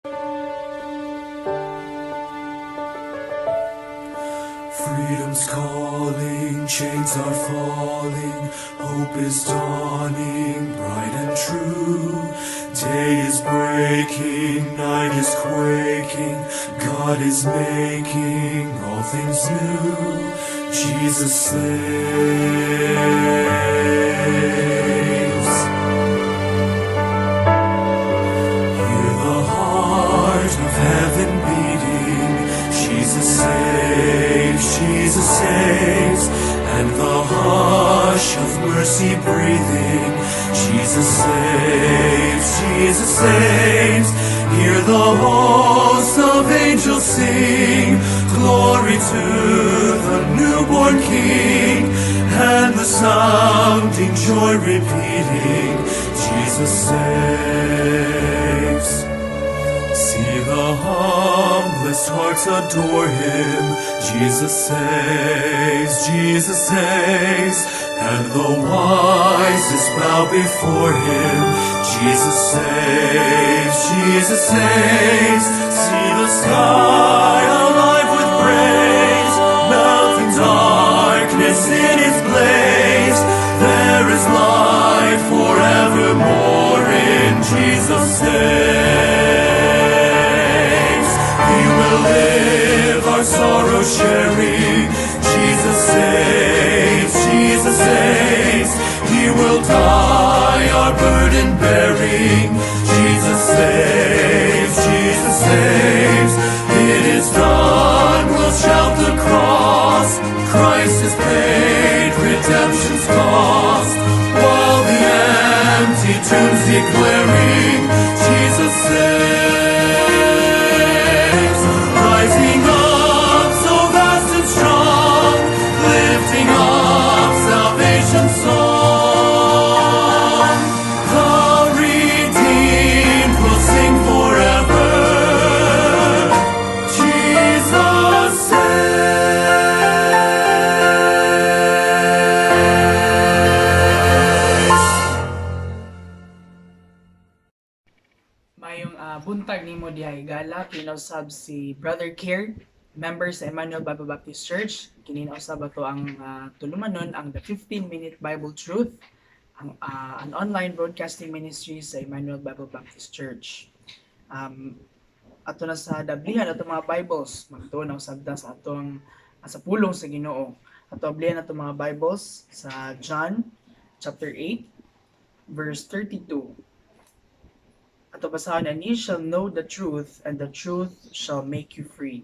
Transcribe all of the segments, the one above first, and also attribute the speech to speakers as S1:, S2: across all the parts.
S1: Freedom's calling, chains are falling, hope is dawning, bright and true. Day is breaking, night is quaking, God is making all things new. Jesus saves. Hear the heart of heaven beating. Jesus saves, Jesus saves, and the hush of mercy breathing. Jesus saves, Jesus saves. Hear the hosts of angels sing, glory to the newborn King, and the sounding joy repeating, Jesus saves. See the humblest hearts adore him. Jesus saves, Jesus saves, and the wisest bow before him. Jesus saves, Jesus saves. See the sky alive with praise, melting darkness in its blaze. There is light forevermore in Jesus saves. He will live our sorrow sharing. Jesus saves, Jesus saves. He will die our burden bearing. Jesus saves, Jesus saves. It is done, we'll shout the cross. Christ has paid redemption's cost. While the empty tomb's declaring, Jesus saves. Rising up so vast and strong, lifting up salvation's song. The redeemed will sing forever. Jesus saves.
S2: Mayong buntag nimo diha, higala. Kini usab si Brother Care, member sa Emmanuel Bible Baptist Church. Kini na usab ato ang tulumanon ang The 15 Minute Bible Truth, ang an online broadcasting ministry sa Emmanuel Bible Baptist Church. Ato na sa ablihan ato mga Bibles, magtuon na usab ta sa atong sa pulong sa Ginoo. Ato ablihan ato mga Bibles sa John chapter 8 verse 32. Ato basahan, "And ye shall know the truth, and the truth shall make you free."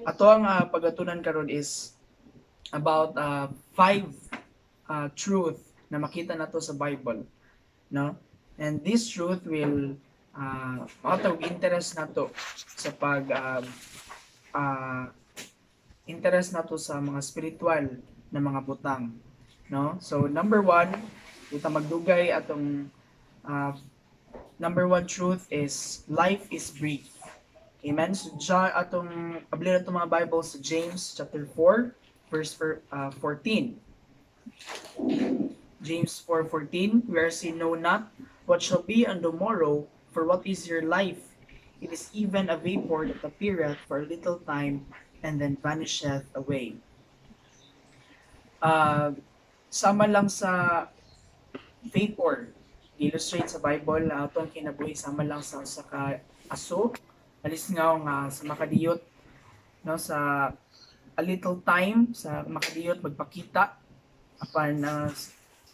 S2: Ato ang pagatunan karon is about five truth na makita nato sa Bible, no? And this truth will makatawag interest nato sa pag interest nato sa mga spiritual na mga butang, no? So number one, ita magdugay atong number one truth is life is brief. Amen. So John, atong abli na itong mga Bible sa James chapter 4 verse 14. James 4:14, "Whereas ye know not what shall be on the morrow, for what is your life? It is even a vapor that appeareth for a little time and then vanisheth away." Sama lang sa vapor, illustrate sa Bible na atong kinabuhi sama lang sa usa ka aso, alisngaw nga sa makadiyot, no, sa a little time, sa makadiyot magpakita, apan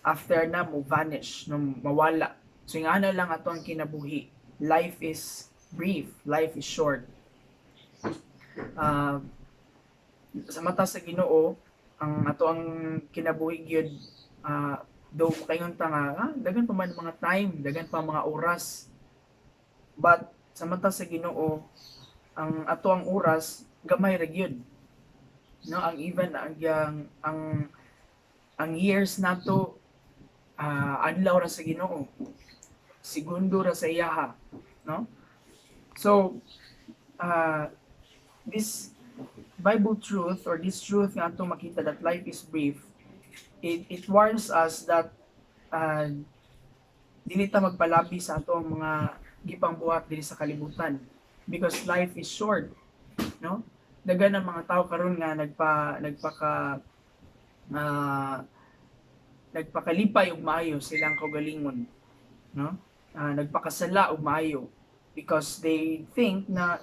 S2: after na mo vanish, no, mawala. So ingana lang ato ang kinabuhi. Life is brief, life is short. Sa mata sa Ginoo, ang ato ang kinabuhi gyud, do makaingon ta nga daghan pa man mga time, daghan pa mga oras, but sa mata sa Ginoo, ang ato ang oras gamay ra gyud, no? Ang even ang years nato, adlaw ra sa Ginoo, segundo ra sa iyaha, no? So this Bible truth or this truth nga atong makita that life is brief, it warns us that dili ta magpalabi sa ato ang mga gipangbuhat diri sa kalibutan because life is short, no? Daghan ang mga tao karon nga nagpaka nagpakalipay og maayo silang kaugalingon, no? Nagpakasala og maayo because they think na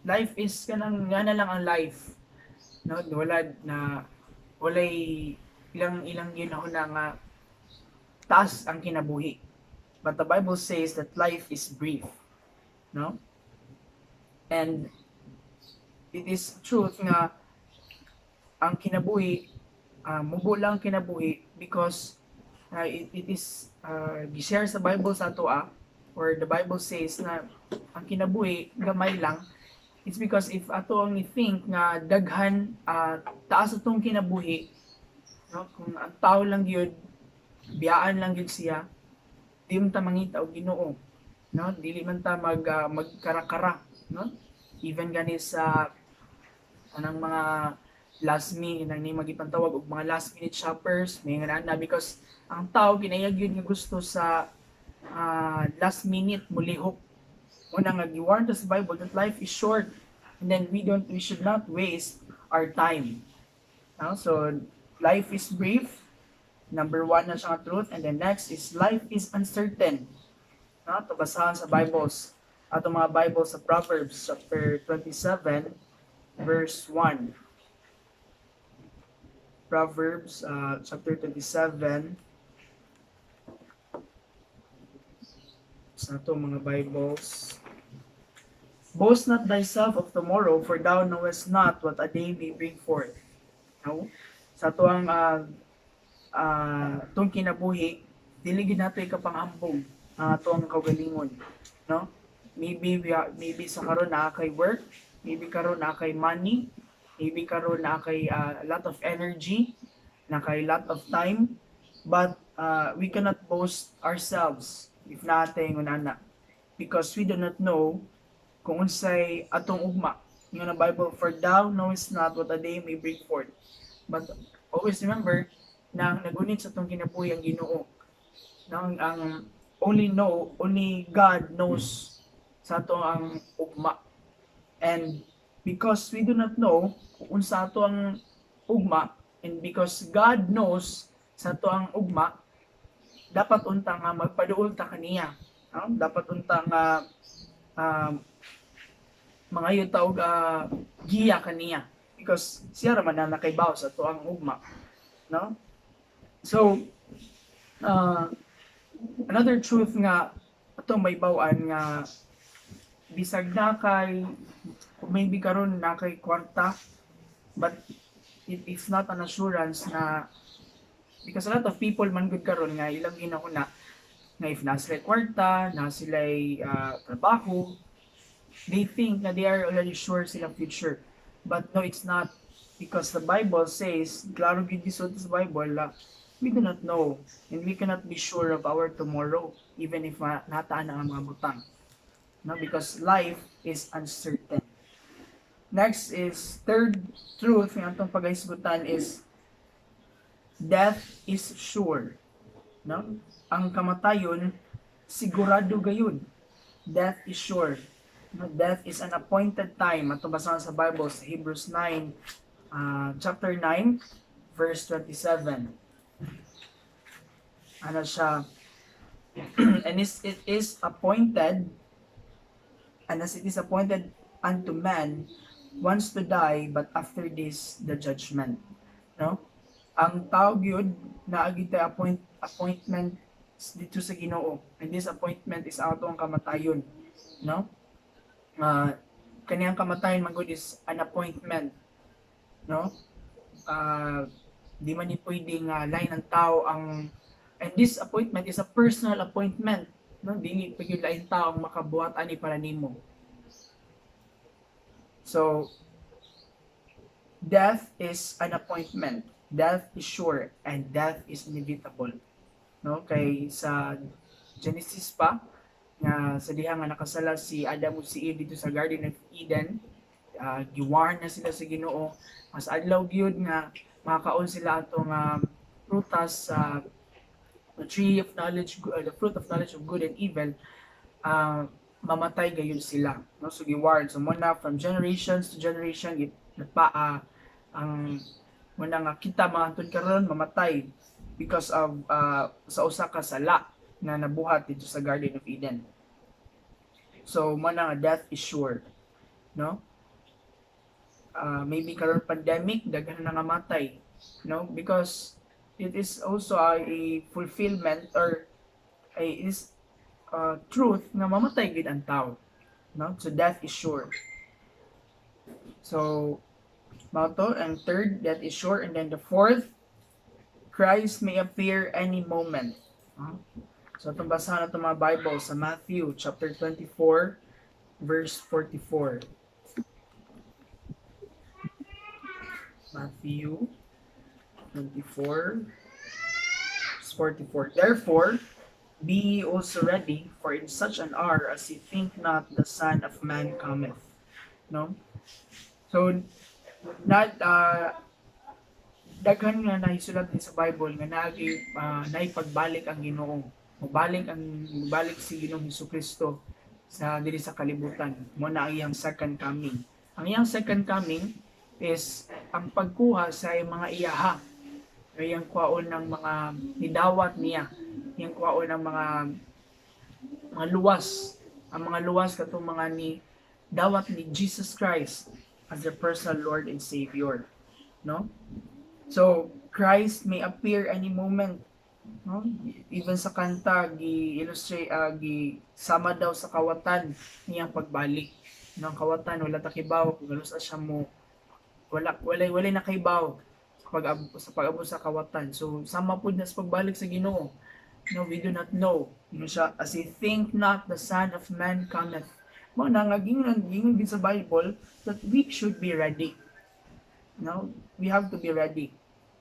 S2: life is kanang nga na lang ang life, no? Wala na, walay ilang ginahuna nga taas ang kinabuhi, but the Bible says that life is brief, no? And it is truth nga ang kinabuhi, mubo lang ang kinabuhi because it is gi-share sa Bible sa ato or the Bible says na ang kinabuhi gamay lang. It's because if ato ang i-think nga daghan, taas atong kinabuhi, no, kung ang tao lang gyud, biyaan lang gyud siya, di man ta mangita og Ginoo, no? Dili man ta magkarakara, no? Even gani sa anang mga last minute nang ni magipantawag og mga last minute shoppers, may nga na because ang tao kinayag yun nga gusto sa last minute mulihok. Una nga gi-warn sa Bible that life is short and then we should not waste our time, no? So life is brief, number one na siya nga truth. And then next is life is uncertain, no? To basahan sa Bibles, ato mga Bible, sa Proverbs chapter 27 verse 1. Proverbs chapter 27 sa ato mga Bibles. "Boast not thyself of tomorrow, for thou knowest not what a day may bring forth." No? Sa ato ang atong kinabuhi, dili gid nato ikapanghambog ang ato ang kaugalingon, no? Maybe sa karon naa kay work, maybe karon naa kay money, maybe karon naa kay a lot of energy, naa kay lot of time, but we cannot boast ourselves if naa tay ana because we do not know kung unsay atong ugma. Nga na Bible, "For thou knowest not what a day may bring forth." But always remember na ang nagunit sa atong kinabuhi ang Ginoo. Na ang only God knows sa ato ang ugma. And because we do not know kung unsa ato ang ugma and because God knows sa ato ang ugma, dapat unta nga magpaduol ta kaniya. No? Dapat unta nga mangayo ta og giya kaniya because siya ra man na nakaibaw sa ato ang ugma, no? So another truth nga ato mahibaw-an nga bisag na kay maybe karon na kay kwarta, but it is not an assurance na, because a lot of people man gud karon nga ilang ginahuna nga if naa sila kwarta, naa sila trabaho, they think na they are already sure silang future. But no, it's not, because the Bible says, klaro gyud gisulti sa Bible na we do not know and we cannot be sure of our tomorrow even if nataan na ang mga butang. No, because life is uncertain. Next is third truth nga atong pagahisgutan is death is sure. No? Ang kamatayon sigurado gayud. Death is sure. No, death is an appointed time. Ato basahan sa Bible sa Hebrews 9, chapter 9, verse 27. Ano siya? And it is appointed, and as it is appointed unto man once to die, but after this, the judgment. No? Ang tao gyud naa gyud tay appointment dito sa Ginoo. And this appointment is ato ang kamatayon. No? Kaniyang kamatayon man gud is an appointment. No? Di man ni pwede nga lain ang tao ang, and this appointment is a personal appointment, no? Dili pa gyud lain tao ang makabuhat ani para nimo. So death is an appointment, death is sure, and death is inevitable, no? Kay sa Genesis pa nga sa diha nga nakasala si Adam ug si Eve dito sa Garden of Eden, giwarn na sila sa Ginoo mas adlaw gyud nga makakaon sila atong prutas sa the tree of knowledge, the fruit of knowledge of good and evil. mamatay gayud sila, no? So giwarn. So mao na from generations to generation nagpa ang mao na nga kita mga hantod karon mamatay because of sa usa ka sala nga nabuhat dito sa Garden of Eden. So mao na nga death is sure, no? Maybe karon pandemic, daghan na nga matay, no? Because it is also a fulfillment or a is truth nga mamatay gid ang tao, no? So death is sure. So mao to. And third, death is sure. And then the fourth, Christ may appear any moment, no? So itong basahan nato mga Bible sa Matthew chapter 24 verse 44. Matthew 24 verse 44. "Therefore, be ye also ready, for in such an hour as ye think not, the Son of Man cometh." No? So, not, daghan nga nahisulat din sa Bible nga naagi naipagbalik ang Ginoo. Mobalik si Ginoong Hesukristo sa diri sa kalibutan. Mao na ang iyang second coming. Ang iyang second coming is ang pagkuha sa iyang mga iyaha. Iyang kuhaon ng mga nidawat niya. Iyang kuhaon ng mga luwas. Ang mga luwas katong mga ni dawat ni Jesus Christ as their personal Lord and Savior. No? So, Christ may appear any moment. No? Even sa kanta, gi-illustrate, gi sama daw sa kawatan niyang pagbalik. No, ang kawatan, wala ta kibaw kung kanus-a siya mo, wala wala wala nakaibaw sa pag-abot sa kawatan. So sama pud na sa pagbalik sa Ginoo. No, we do not know. No siya, "As ye think not, the Son of Man cometh." Mao na nga gingon gid sa Bible that we should be ready. No, we have to be ready.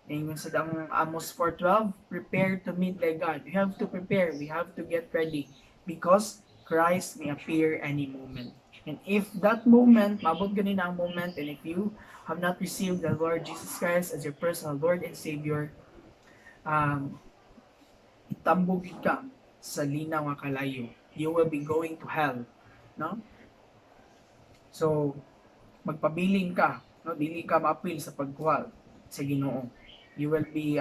S2: Ingon sa dang Amos 4:12, "Prepare to meet thy God." We have to prepare, we have to get ready because Christ may appear any moment. And if that moment, maabot gani na ang moment, and if you have not received the Lord Jesus Christ as your personal Lord and Savior, itambog gid ka sa linaw nga kalayo. You will be going to hell. No? So, magpabilin ka, no? Dili ka maapil sa pagkuha sa Ginoo. You will be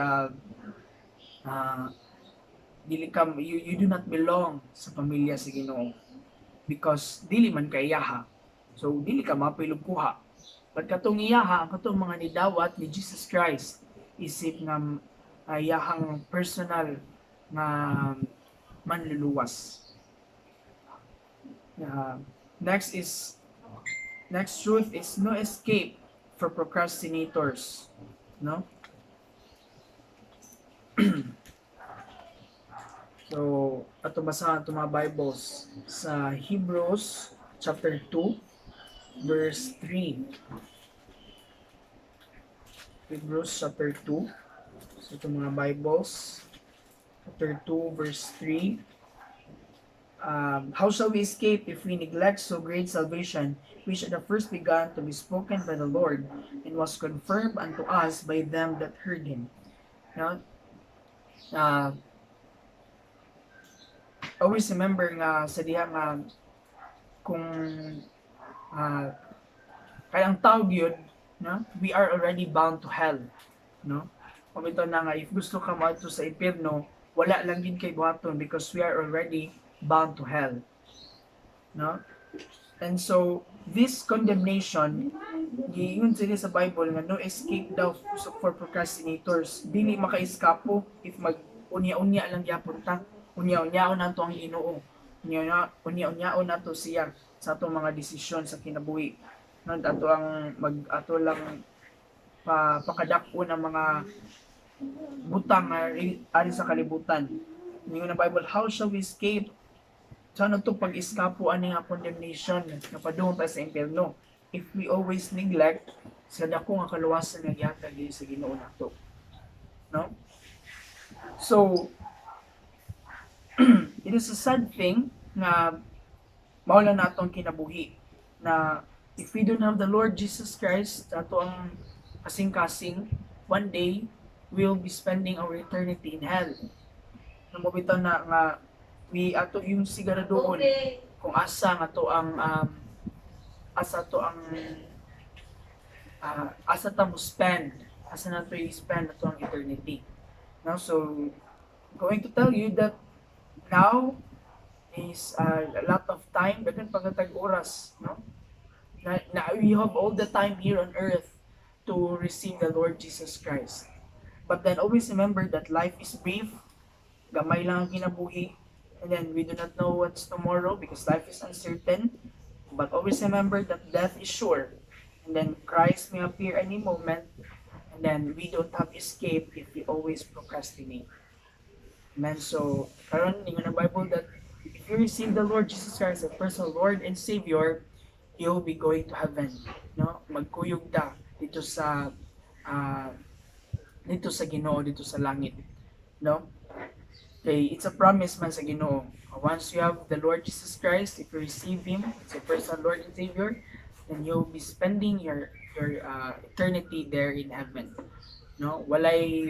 S2: dili ka you do not belong sa pamilya sa Ginoo because dili man ka iyaha. So dili ka maapil og kuha. But katong iyaha, ang katong mga nidawat ni Jesus Christ isip nga iyahang personal nga manluluwas. Next truth is no escape for procrastinators, no? So, ato basahan ato mga Bibles sa Hebrews chapter 2 verse 3. Hebrews chapter 2. So, ito mga Bibles chapter 2 verse 3. "How shall we escape if we neglect so great salvation, which at the first began to be spoken by the Lord, and was confirmed unto us by them that heard him?" Now, always remember nga sa diha nga kung kay ang tao gyud, no, we are already bound to hell, no? Kung ito na nga if gusto ka moadto sa impyerno, wala lang gid kay buhaton because we are already bound to hell, no? And so this condemnation, giingon sila sa Bible nga no escape daw for procrastinators. Dili maka-eskapo if mag unya-unya lang gyapon ta. Unya-unyaon nato ang Ginoo, unya-unyaon nato siya sa atong mga desisyon sa kinabuhi, no? Ato ang mag ato lang pa pakadak-on ang mga butang nga ari sa kalibutan. Ningon ang Bible, "How shall we escape?" So ano to pag-eskapo ani nga condemnation nga padung ta sa impyerno if we always neglect sa dako nga kaluwasan nga gihatag diri sa Ginoo nato, no? So it is a sad thing nga mao lang natong kinabuhi na if we don't have the Lord Jesus Christ ato ang kasing-kasing, one day we'll be spending our eternity in hell. Nang bitaw na nga We ato yung siguraduhon kung asa nga to ang asa to ang asa ta mo spend, asa na to i-spend ato ang eternity, no? So going to tell you that now is a lot of time, daghan pa tag oras, no, na we have all the time here on earth to receive the Lord Jesus Christ. But then always remember that life is brief, gamay lang ang kinabuhi, and then we do not know what's tomorrow because life is uncertain. But always remember that death is sure. And then Christ may appear any moment, and then we don't have escape if we always procrastinate. Amen. So, karon ingon ang Bible that if you receive the Lord Jesus Christ as personal Lord and Savior, you'll be going to heaven, no? Magkuyog ta dito sa Ginoo, dito sa langit, no? Okay, it's a promise man sa Ginoo. Once you have the Lord Jesus Christ, if you receive Him as your personal Lord and Savior, then you'll be spending your eternity there in heaven. No? Walay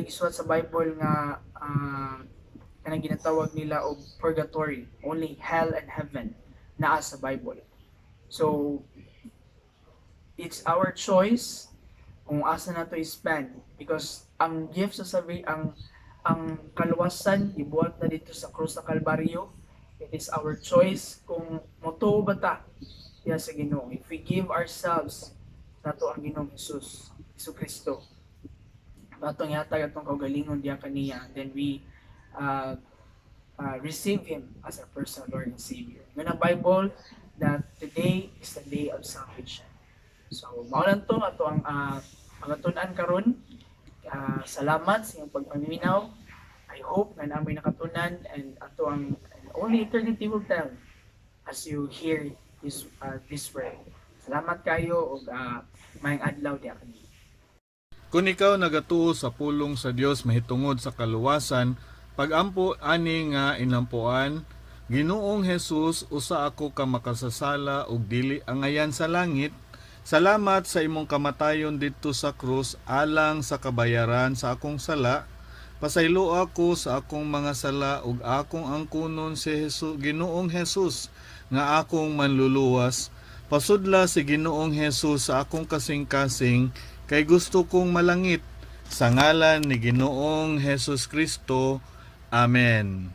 S2: gisuwat sa Bible nga kanang ginatawag nila og purgatory. Only hell and heaven naa sa Bible. So it's our choice kung asa na to i-spend because ang gift sa sabi ang kaluwasan gibuhat na dito sa krus sa Kalbaryo. It is our choice kung motuo ba ta diha sa Ginoo. If we give ourselves nato ang Ginoong Jesus, Kristo, atong ihatag atong kaugalingon diha kaniya, then we receive Him as our personal Lord and Savior. Ingon ang Bible that today is the day of salvation. So, mao lang to ato ang pangatun-an karon. Salamat sa inyong pagpaminaw. I hope nga naa moy nakatunan and ato ang and only eternity will tell as you hear this word. Salamat kayo ug maayong adlaw diha kaniyo.
S3: Kung ikaw nagatuo sa pulong sa Dios mahitungod sa kaluwasan, pagampo ani nga inampuan: "Ginoong Jesus, usa ako ka makasasala ug dili angayan sa langit. Salamat sa imong kamatayon didto sa krus alang sa kabayaran sa akong sala. Pasaylo ako sa akong mga sala ug akong angkunon si Jesus, Ginoong Jesus, nga akong manluluwas. Pasudla si Ginoong Jesus sa akong kasing-kasing kay gusto kong malangit. Sa ngalan ni Ginoong Jesus Kristo. Amen."